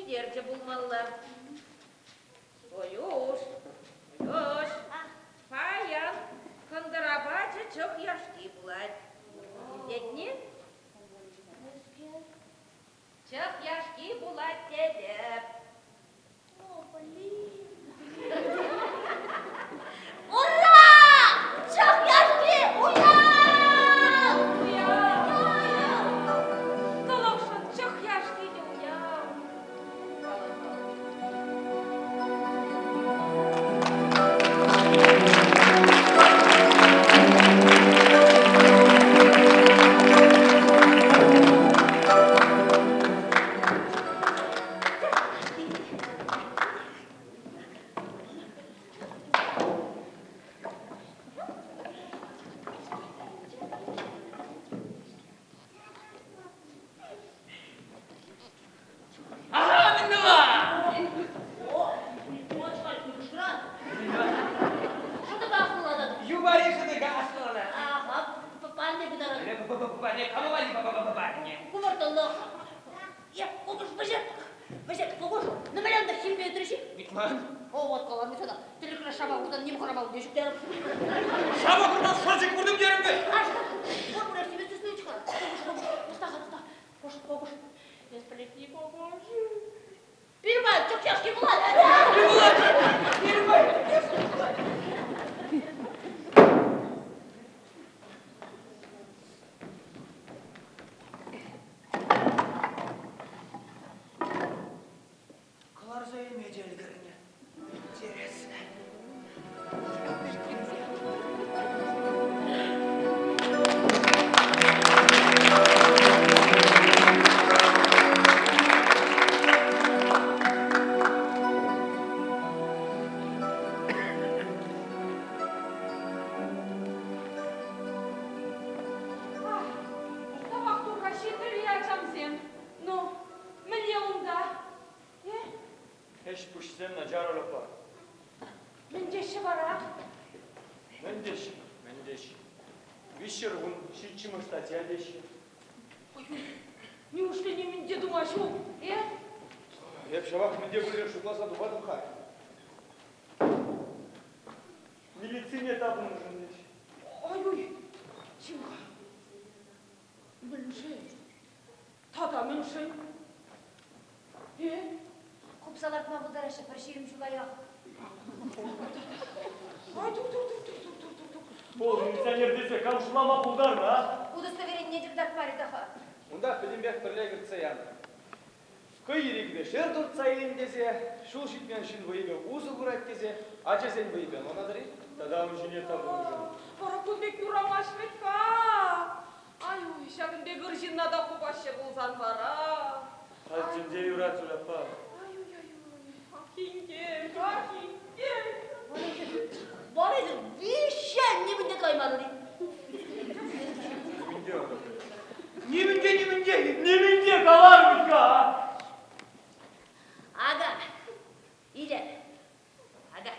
Ҫитерчӗ пулмалла. Ой-уш, ой-уш, паян кӑнтӑр апачӗ чӑх яшки пулать. Илтетни? Чӑх яшки пулать тетӗп. О, блин! Ура! Чӑх яшки уяв! Уяв! Тӑлӑхшӑн чӑх яшки те уяв. Кӑларса илме те ӗлкӗрнӗ. Интересно. Тавах Турра ҫитрӗр-и, ачамсем? Ну, мӗнле унта? Э? Ӗҫ-пуҫсем начар ӑрӑпа. Мӗн теҫҫӗ вара? Мӗн теҫҫӗ? Мӗн теҫҫӗ? Виҫҫӗр ун, ҫиччӗмӗш статья теҫҫӗ. Неужели нимӗн те тума ҫук, э? Эп ҫавах мӗн те пулин шутласа тухатӑп-ха. Милицине тапӑннӑшӑн теҫҫӗ. Ой-ой, чим-ха. Мӗншӗн? Тата мӗншӗн? Э? Хупса лартма пултараҫҫӗ пӗр 20 ҫула яхӑн. Ай, тур, тур, тур, тур, тур, тур, тур, тур. Вӑл милиционер тесе кам шутлама пултарнӑ, а? Удостоверенине те кӑтартмарӗ та-ха. Унта пӗтӗмпех пӗрле кӗртсе янӑ. Хӑй ирӗкӗпе шер туртса илен тесе, ҫул ҫитмен ҫын вӑйӗпе усӑ курать тесе ачасен вӑйӗпе ӑнланатӑр-и? Тата ун ҫине тапӑннӑшӑн. Вара кун пек юрамасть вӗт-ха. Ай-уй, ҫакӑн пек ыр ҫынна та хупаҫҫӗ пулсан вара. Халь те юрать, Уляппа. Ай-уй-ай-уй, ах инкек, ах инкек. Вара эсир виҫҫӗ нимӗн те тӑваймарӑр-и? Нимӗн те Нимӗн те, нимӗн те, нимӗн те каларӑм-ха! Ага, илер. Ага.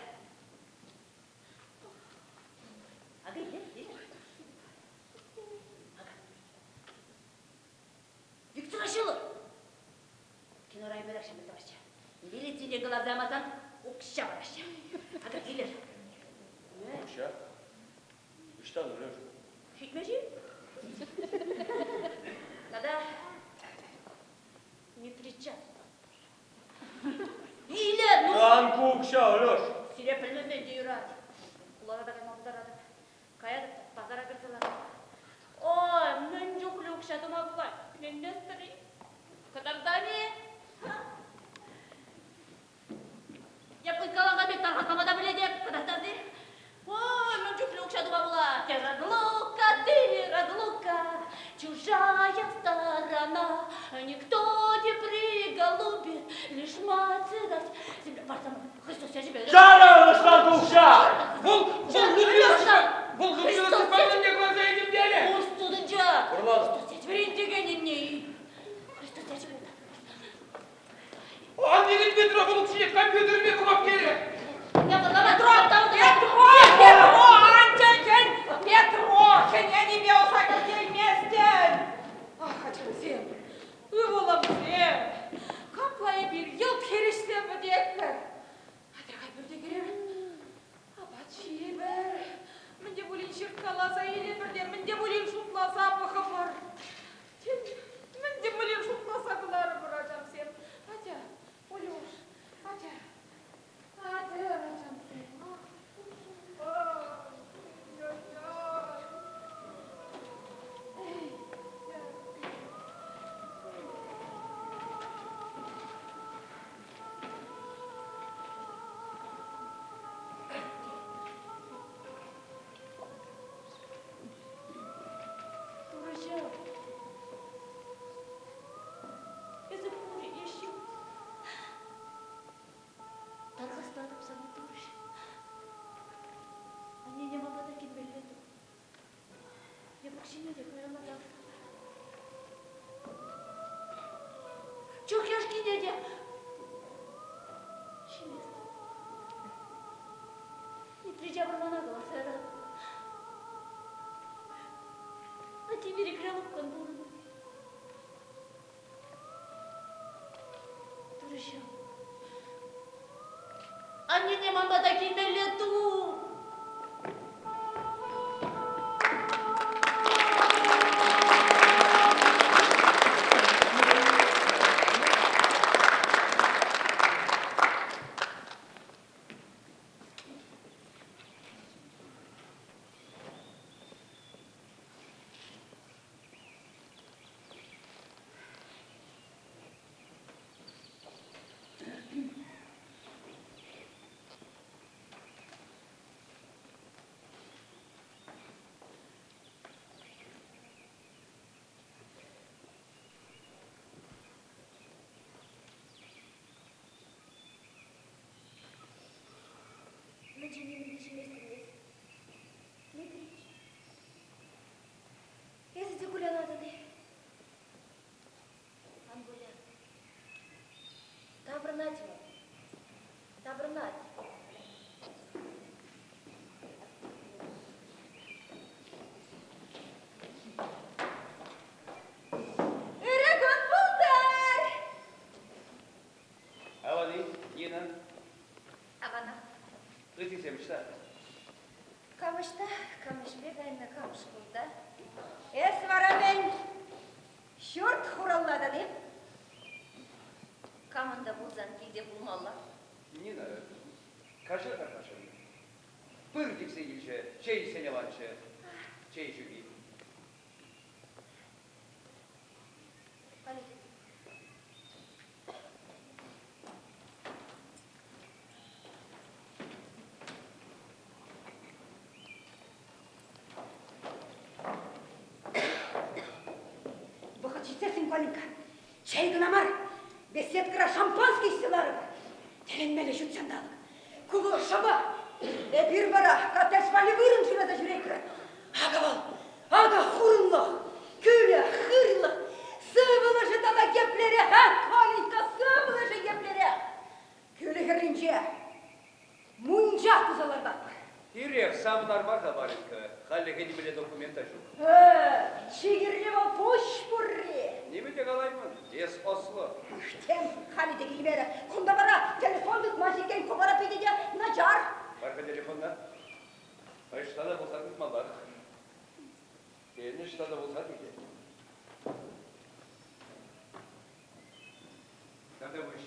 Ага, илер, илер. Ага. Виктор Ҫулов! Кинора ӗмӗрех ҫамрӑк тӑваҫҫӗ. Милицинчен кӑларса ямасан укҫа параҫҫӗ. Ага, илер. Укҫа? Ӑҫтан Леш? Ҫитмӗ-ши? Тата не причастна. Илер, ну! Ан ку укҫа, Алеш! Сире пӗлмесен те юрать. Хулана та кайма пултаратӑп. Каятӑп та пасара кӗрсе ларатӑп. Ой, мӗн чухлӗ укҫа тума пулать, ӗненместӗр-и? Кӑтартам-и? Эп ыйткаланса пек тархаслама та пӗлетӗп, кӑтартас-и? Ой, мӗн чухлӗ укҫа тума пулать! Разлука, ты, разлука, чужая сторона, никто не приголубит, лишь мать дать земля. Парсам, Христос ячӗпе. Чарӑн, ӑҫтан ку укҫа? Вӑл, вӑл Людмила, вӑл Людмила Степановна кӑларса илтӗм терӗ. Пусть тытӑнчӗ. Вӑрланӑ. Христос вӗрентекенӗнне. Христос ячӗпе. Анне Петра вӑл укҫине компьютерпе курап терӗ. Петро, Петро, Петро, ан тӗкӗн! Петро, хӗненипе ӑса кӗртейместӗн! Ах, ачамсем, ывӑлӑмсем, капла эпир тем ирӗкре лӑпкӑн пурӑнӑп. Турӑҫӑм, аннене ман пата килмелле ту. Мӗншӗн нимӗн те ҫиместӗн эс? Митрич, эсӗ те кулянатӑн-и? Ан кулян. Таврӑнать вӑл. Таврӑнать. Ырӑ кун пултӑр! Аван-и, Нина? Аванах. Ыттисем ӑҫта? Кам ӑҫта, кам ӗҫпе кайнӑ, кам шкулта. Эс вара мӗн, ҫурт хураллатӑн-и? Камӑн та пулсан килте пулмалла. Нина, каҫар тархасшӑн. Пыр типсе килчӗ, чей ӗҫсен аванччӗ. Чей ҫук-и? Халӗ Вӑхӑт ҫитсессӗн, Коленька, чей кӑна мар, беседкӑра шампански ӗҫсе ларӑпӑр. Тӗлӗнмелле ҫут ҫанталӑк. Ку вӑл шӑпа. Эпир вара коттедж валли вырӑн шыраса ҫӳретпӗр. Акӑ вӑл, акӑ хурӑнлӑх, кӳлӗ, хырлӑх, сывлӑшӗ тата еплерех, а, Коленька, сывлӑшӗ еплерех. Кӳлӗ хӗрринче мунча туса лартатпӑр. Ирех савӑнтарма-ха, Варенька. Хальлӗхе нимӗнле документ та ҫук. Чи кирли вӑл пуҫ пурри. Нимӗн те калаймӑн. Эс ӑслӑ. Тем, халӗ те килмерӗ. Кунта вара телефон тытмасть иккен, ку вара питӗ те начар. Пар-ха телефонна. Ӑҫта та пулсан тытмаллах. Тен, ӑҫта та пулсан ӳкет. Тавтапуҫ,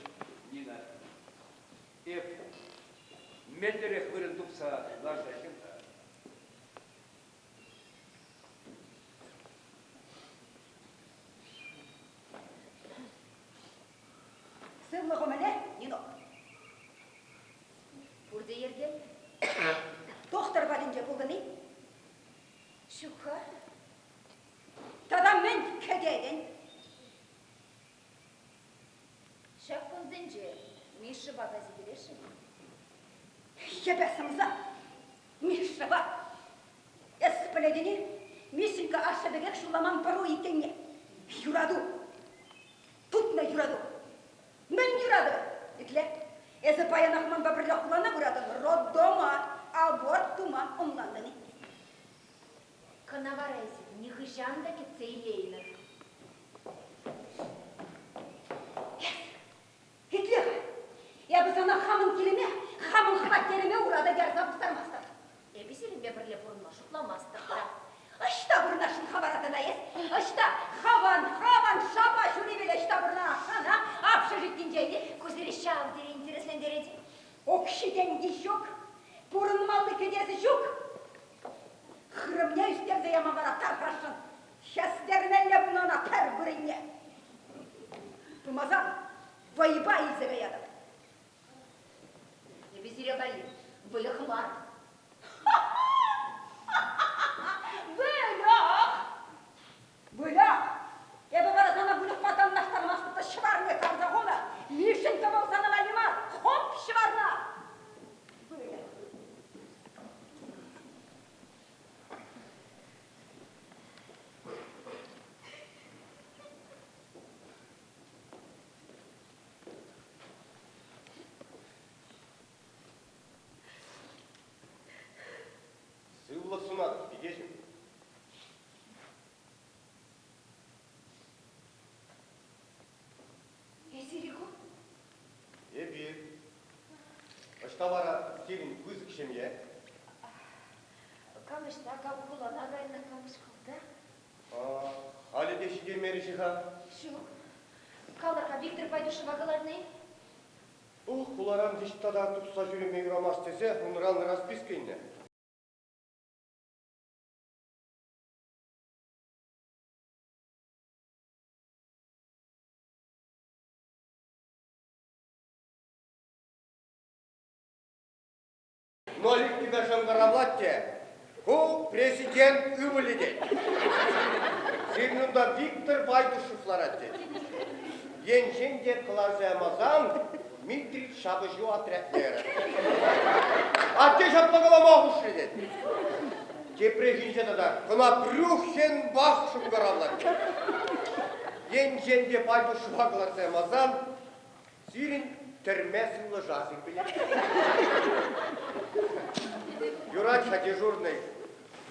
Нина. Эп меллӗрех вырӑн тупса ларса ҫыр-ха. Сывлӑху мӗнле, Нинок? Пурте йӗркеллӗ. Тухтӑр патӗнче пултӑн-и? Ҫук-ха. Тата мӗн кӗтетӗн? Ҫак кунсенче Мишшӑпа кайса килесшӗн. Йӗпе сӑмса! Мишшӑпа! Эс пӗлетӗн-и, Мишенька ашшӗ пекех ҫулламан пӑру иккенне. Юрату! Тупнӑ юрату! Мӗн юратӑвӗ? Итле, эсӗ паянах манпа пӗрле хулана пыратӑн, роддома аборт тума ӑнлантӑн-и? Кӑна вара эсир нихӑҫан та кӗтсе илеймӗр. Эс, итле-ха, эпӗ сана хамӑн килӗме, хамӑн хваттерӗме урата ярса пустармастӑп. Эпӗ сирӗнпе пӗрле пурӑнма шутламастӑп та. Ӑҫта вырнаҫнӑ-ха вара тата эс? Ӑҫта? Хаван, хаван, шапа ҫурипеле ӑҫта вырнаҫнӑ, а? Общежитинче-и? Ку сире ҫав тери интереслентерет. Укҫи-тенки ҫук, пурӑнмалли кӗтесӗ ҫук. Хырӑмне ӳстерсе яма вара тархасшӑн. Хӗстермелле пулнӑ ӑна пӗр вырӑнне. Пымасан вӑйпа илсе каятӑп. Эпӗ сире валли выльӑх мар. Выльӑх! Выльӑх! Эпӗ вара сана выльӑхпа танлаштармастӑп та ҫӑварне карса хунӑ. Мишенька вӑл сана валли мар, хоп ҫӑварна! Выльӑх! Ӑҫта вара сирӗн пысӑк ҫемье? Кам ӑҫта, кам хулана кайнӑ, кам шкулта? Халӗ те ҫитеймерӗҫ-и-ха? Ҫук. Калӑр-ха, Виктор Пайдушева кӑларни? Ух, хуларан ниҫта та тухса ҫӳреме юрамасть тесе унран расписка илнӗ. Нолик тӳпе шӑнкӑравлать те, ку президент ывӑлӗ тет. Сирӗн унта Виктор Байдушев ларать тет. Енчен те кӑларса ямасан Дмитрий ҫапӑҫу отрядне ярать. Атте ҫапла калама хушрӗ тет. Тепрехинче тата кӑна Брюхенбах шӑнкӑравлать тет. Енчен те Байдушева кӑларса ямасан Сирӗн тӗрме сывлӑша сирпӗнет. Юрать-ха дежурнӑй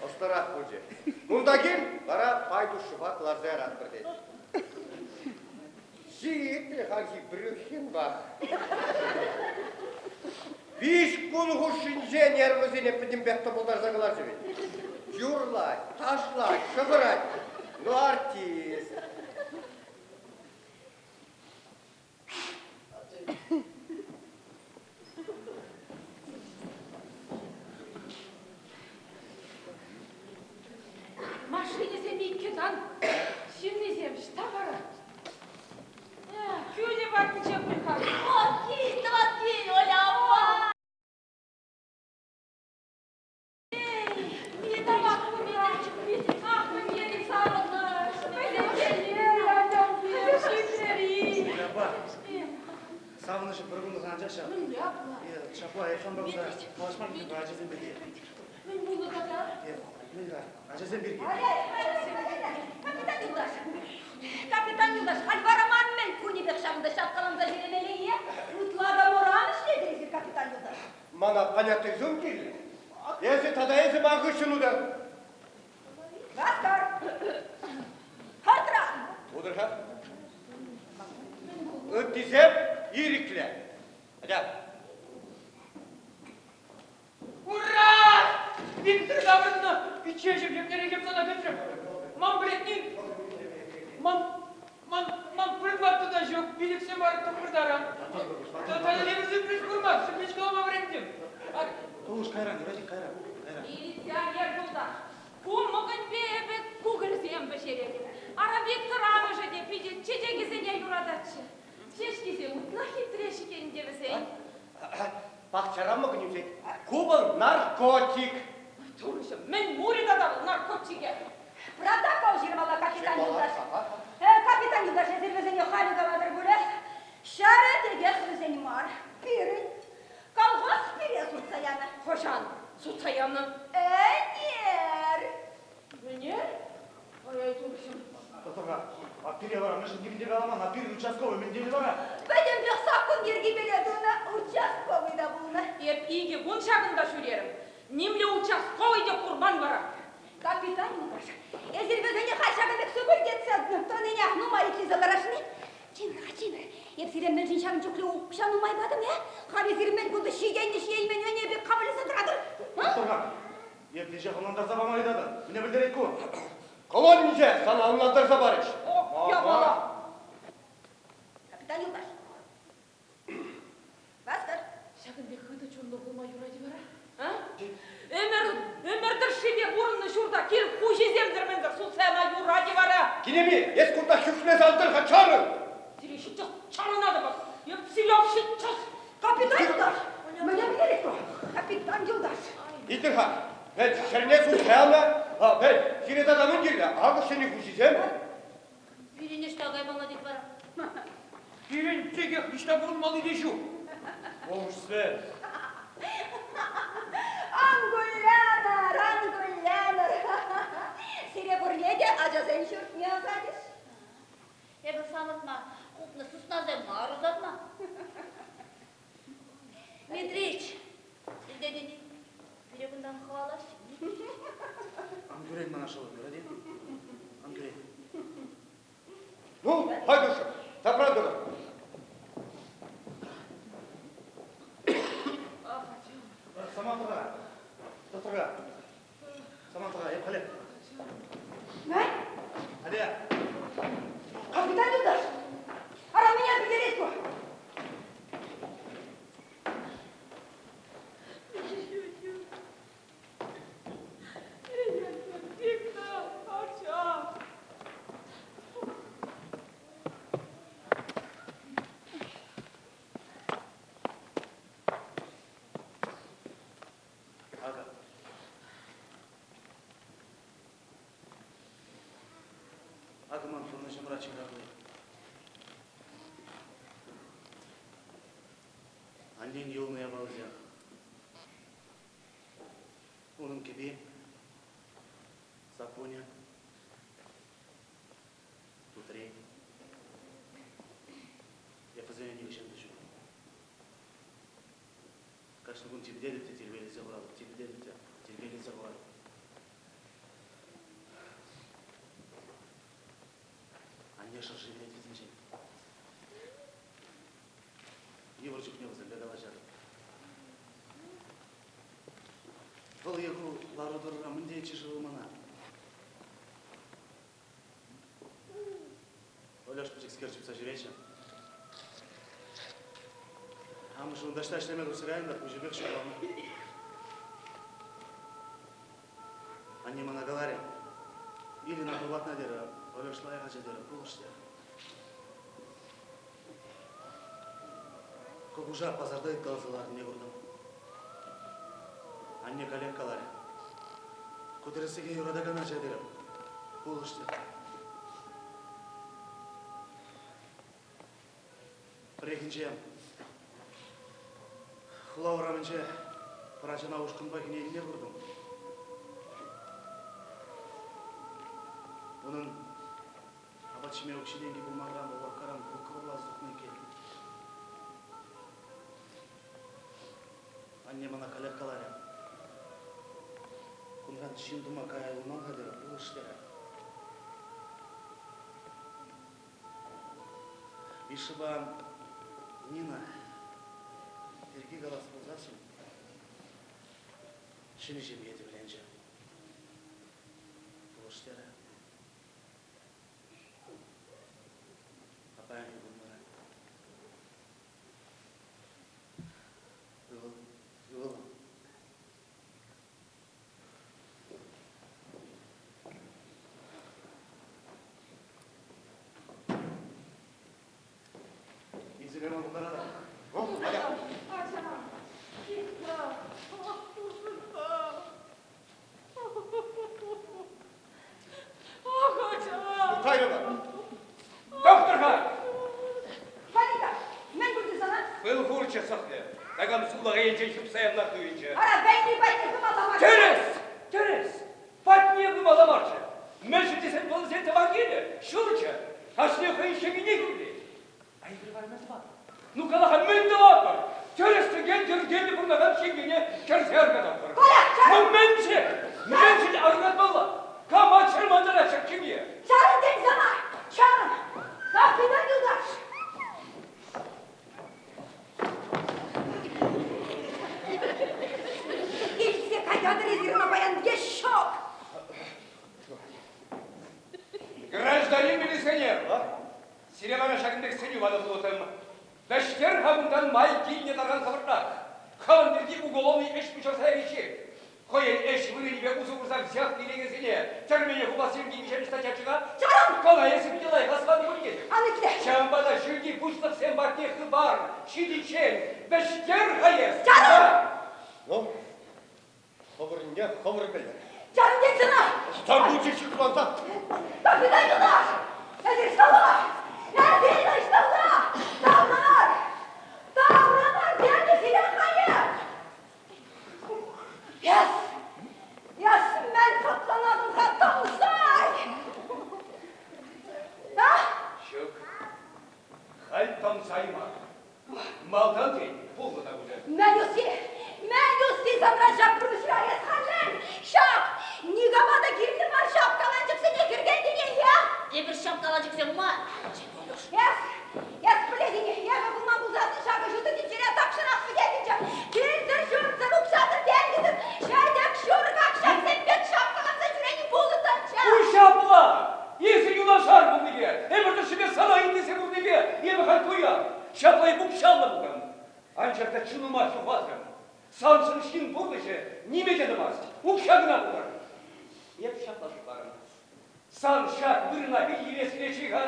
ӑслӑрах пулчӗ. Кунта кил, вара Пайдушева кӑларса яратпӑр тет. Ҫитрӗ хальхи Брюхенбах. Виҫ кун хушшинче нервӑсене пӗтӗмпех тӑпӑлтарса кӑларчӗ вӗт. Юрлать, ташлать, шӑхӑрать. Ну, артист. Машинӗсем иккӗ тан, ҫыннисем ӑҫта вара? Кӳлӗ патӗнче пуль-ха. О, кил, тӑван кил, Оля аппа! Савӑнӑҫӗ пӗр кунлӑх анчах ҫав. Ҫапла, эп санпа кунта калаҫма килнӗ ачасем пирки. Мӗн пулнӑ тата? Мӗн-ха, ачасем пирки. Капитан юлташ, капитан юлташ, халь вара ман мӗн кунӗпех ҫавӑнта ҫапкаланса ҫӳремелле-и? Ытла та моран ӗҫлетӗр эсир, капитан юлташ. Мана понятыйсем кирлӗ. Эсӗ тата эсӗ ман хыҫҫӑн утар. Васкар! Хӑртра! Утӑр-ха. Ыттисем ирӗклӗ. Атя. Ура! Виктор таврӑннӑ! Пиччеҫӗм еплерех сана кӗтрӗм. Ман пӗлетни, ман Ман, ман пӗр ватӑ та ҫук, пилӗксем вара тӑхӑртаран. Тата эпӗ сюрприз курман, сюрприз калама вӗрентӗм. Тулӑш кайран, юрать кайран, кайран. Милиционер юлташ, ку мӑкӑньпе эпӗ кукӑльсем пӗҫеретӗп. Ара Виктор амӑшӗ те питӗ чечекӗсене юрататчӗ. Ҫеҫкисем ытла хитре ҫитен те вӗсен. Пахчара мӑкӑнь ӳсет. Ку вӑл наркотик. Турӑҫӑм, мӗн мурӗ тата вӑл наркотике? Протокол ҫырмалла, капитан юлташ. Капитан юлташ, эсир вӗсене халӗ калатӑр пулӗ. Ҫӗрӗ текех вӗсен мар, пирӗн. Колхоз пире сутса янӑ. Хӑҫан сутса янӑ? Ӗнер. Ӗнер? Ай-ай, турӑҫӑм. Тӑтӑр-ха, а пире вара мӗншӗн нимӗн те каламан, а пирӗн участковӑй мӗн тенӗ вара? Пӗтӗмпех саккун йӗркипеле тунӑ участковӑй та пулнӑ. Эп икӗ кун ҫакӑнта ҫӳрерӗм. Нимле участковӑй те курман вара. Капитан юлташ, эсир вӗсене халь ҫакӑн пек сӳпӗлтетсе тӑнине нумай итлесе ларасшӑн-и? Чимӗр-ха, чимӗр, эп сире мӗншӗн ҫавӑн чухлӗ укҫа нумай патӑм, э? Халь эсир мӗн кунта ҫитеннӗ-ҫиеймен ӗне пек хапӑлласа тӑратӑр? Тӑр-ха, эп веҫех ӑнлантарса пама ыйтатӑн. Мӗне пӗлтерет ку? Колонинче сана ӑнлантарса парӗҫ. Ох, япала! Капитан юлташ, Васкӑр. Ҫакӑн пек хытӑ чунлӑ пулма юрать вара? А? Ӗмӗр, ӗмӗр тӑршшӗпе пурӑннӑ ҫурта кил хуҫисемсӗр-мӗнсӗр сутса яма юрать-и вара? Кинеми, эс кунта хӳхлесе ан тӑр-ха, чарӑн! Сире ҫитчас чарӑнатӑп! Эп сире ҫитчас! Капитан юлташ! Мӗне пӗлтерет ку? Капитан юлташ! Итлӗр-ха, вӗт ҫӗрне сутса янӑ, вӗт сире тата мӗн кирлӗ? Акӑ ҫӗнӗ хуҫисем. Пирӗн ӑҫта каймалла тет вара? Пирӗн текех ниҫта пурӑнмалли те ҫук. Бомжсем. Ан кулянӑр, ан кулянӑр. Сире пурне те ачасен ҫуртне ӑсатӗҫ. Эпӗ самӑртма хупнӑ сыснасем мар ӑсатма. Митрич, илтетӗн-и? Пире кунтан хӑвалаҫҫӗ. Ан кӳрен мана шӑллӑм, юрать-и? Ан кӳрен. Ну, хайдушӑ, тапрантӑмӑр. Акӑ ман пурнӑҫӑмра чи хакли. Аннен юлнӑ япаласем. Унӑн кӗпи, саппунӗ, тутри. Эп вӗсене нихӑҫан та ҫук. Кашни кун типӗтетӗп те тирпейлесе хуратӑп, типӗтетӗп те тирпейлесе хуратӑп. Анне шӑрши кӗрет вӗсенчен. Йывӑр чухне вӗсемпе калаҫатӑп. Вӑл е ку лару-тӑрура мӗн тейӗччӗ-ши вӑл мана? Олеш пӗчӗкскер чупса ҫӳретчӗ. Амӑшӗ ун таҫта ӗҫлеме тухса кайнӑ та пуҫӗпех ҫухалнӑ. Анне мана каларӗ, Ирина хӑватна терӗ, Олеш лайӑх ача терӗ, пулӑш терӗ. Кукуша пасарта ыйткаласа ларнине куртӑм. Анне каллех каларӗ. Ку тӗрӗслӗхе юратакан ача терӗм. Пулӑш терӗ. Пӗррехинче хула урамӗнче пӗр ачана ушкӑнпа хӗненине куртӑм. Унӑн апат ҫиме укҫи-тенки пулманран вӑл лавккаран булка вӑрласа тухнӑ иккен. Анне мана каллех каларӗ. Кунран ҫын тума кая юлман-ха терӗ, пулӑш терӗ. Мишӑпа Нина пирки калас пулсассӑн ҫӗнӗ ҫемье тӗвӗленчӗ. Пулӑш терӗ. А паянхи кун вара ывӑл, ывӑлӑм. Илсе кайма пултаратӑр. Ачам, Виктор, ах, пушӑнса. Ах, ачам. Кайрӑмӑр. Тӑхтӑр-ха! Ванюка, мӗн пулчӗ сана? Пыл хурчӗ сӑхрӗ. Такам сулахай енчен ҫупса янлах туйӑнчӗ. Ара, вӗренӳ патне пымалла мар. Тӗрӗс! Тӗрӗс! Патне пымалла марччӗ. Мӗншӗн тесен вӑл вӗсен тӑван килӗ, ҫурчӗ. Кашни хӑйӗн ҫемйине хӳтӗлет. А эпир вара мӗн тӑватпӑр? Ну кала-ха, мӗн тӑватпӑр? Тӗрӗс-тӗкел йӗркеллӗ пурӑнакан ҫемьене кӗрсе аркататпӑр. Ну мӗншӗн? Мӗншӗн аркатмалла? Кама чӑрмантарать ҫак ҫемье? Чарӑн тен сана! Чарӑн! Капитан юлташ! Илсе каятӑр эсир ӑна паян е ҫук? Гражданин милиционер! Сире вара ҫакӑн пек сӗнӳ панӑ пулӑттӑм. Вӗҫтер-ха кунтан май килнӗ таран хӑвӑртрах. Хӑвӑн пирки уголовнӑй ӗҫ пуҫарса яриччен. Хӑйӗн ӗҫ вырӑнӗпе усӑ курса взятка илекенсене тӗрмене хупас йӗрки миҫемӗш статьяччӗ-ха? Чарӑн! Кала эсӗ питӗ лайӑх ӑсланӑ пуль тетӗп. Ан итле! Ҫавӑнпа та ҫӳлти пуҫлӑхсем патне хыпар ҫитиччен вӗҫтер-ха эс! Чарӑн! Ну, хӑвӑрне хӑвӑр пӗлӗр. Чарӑн тет сана! Ӑҫтан пулчӗ ҫыхланса? Капитан юлташ! Эсир ӑҫталла? Эсир ӑҫталла? Таврӑнӑр! Таврӑнӑр тенӗ сире халех! Эс! Эс мӗн хӑтланатӑн-ха, тӑмсай? А? Ҫук, халь тӑмсай мар. Малтан тен, пулнӑ та пулӗ. Мӗн усси? Мӗн усси санран ҫак пурнӑҫра эс халлӗн? Ҫак! Никама та кирлӗ мар ҫак каланчӑксене хӗрхентӗне, е? Эпир ҫав каланчӑксем мар. Эс, эс пӗлетӗн-и, эпӗ пулман пулсассӑн ҫакӑ ҫутӑ тӗнчере тахҫанах пӗтетӗнччӗ. Килсӗр-ҫуртсӑр, укҫасӑр-тенкӗсӗр, ҫӗтӗк ҫуркак ҫаксем пек ҫапкаланса ҫӳрени пулӑттӑнччӗ. Ку ҫапла! Эсӗ юнашар пулнипе, эпӗ тӑршшӗпе сана итлесе курнипе эпӗ халь пуян, ҫапла эп укҫаллӑ пултӑм. Анчах та чунӑма ҫухатрӑм. Саншӑн ҫын пурнӑҫӗ ниме те тӑмасть, укҫа кӑна пултӑр. Эп ҫапла шутларӑм. Сан ҫак вырӑна илес килет-ши-ха?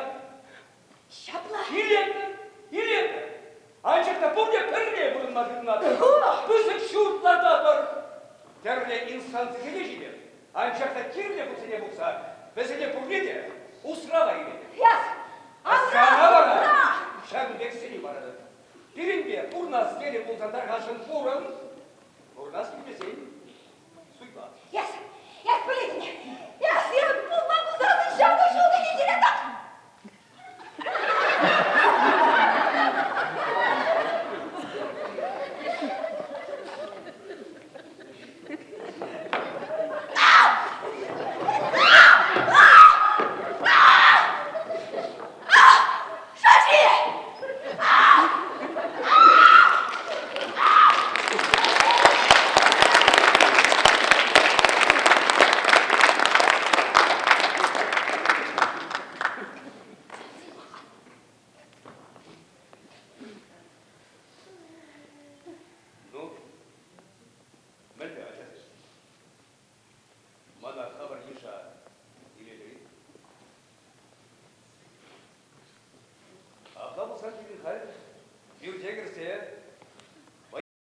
Ҫапла. Илетпӗр, илетпӗр. Анчах та пурте пӗрле пурӑнма тытӑнатпӑр. Пысӑк ҫурт лартатпӑр. Тӗрлӗ инстанцисене ҫитӗп. Анчах та кирлӗ хутсене пухса вӗсене пурне те. Усрава илетӗп. Эс, Сана вара ҫакӑн пек сӗнӳ паратӑп. Пирӗнпе пурӑнас тенӗ пулсан тархасшӑн пурӑн. Пурӑнас килмесен суйла. Эс, эс пӗлетӗн, эс, эс пулма.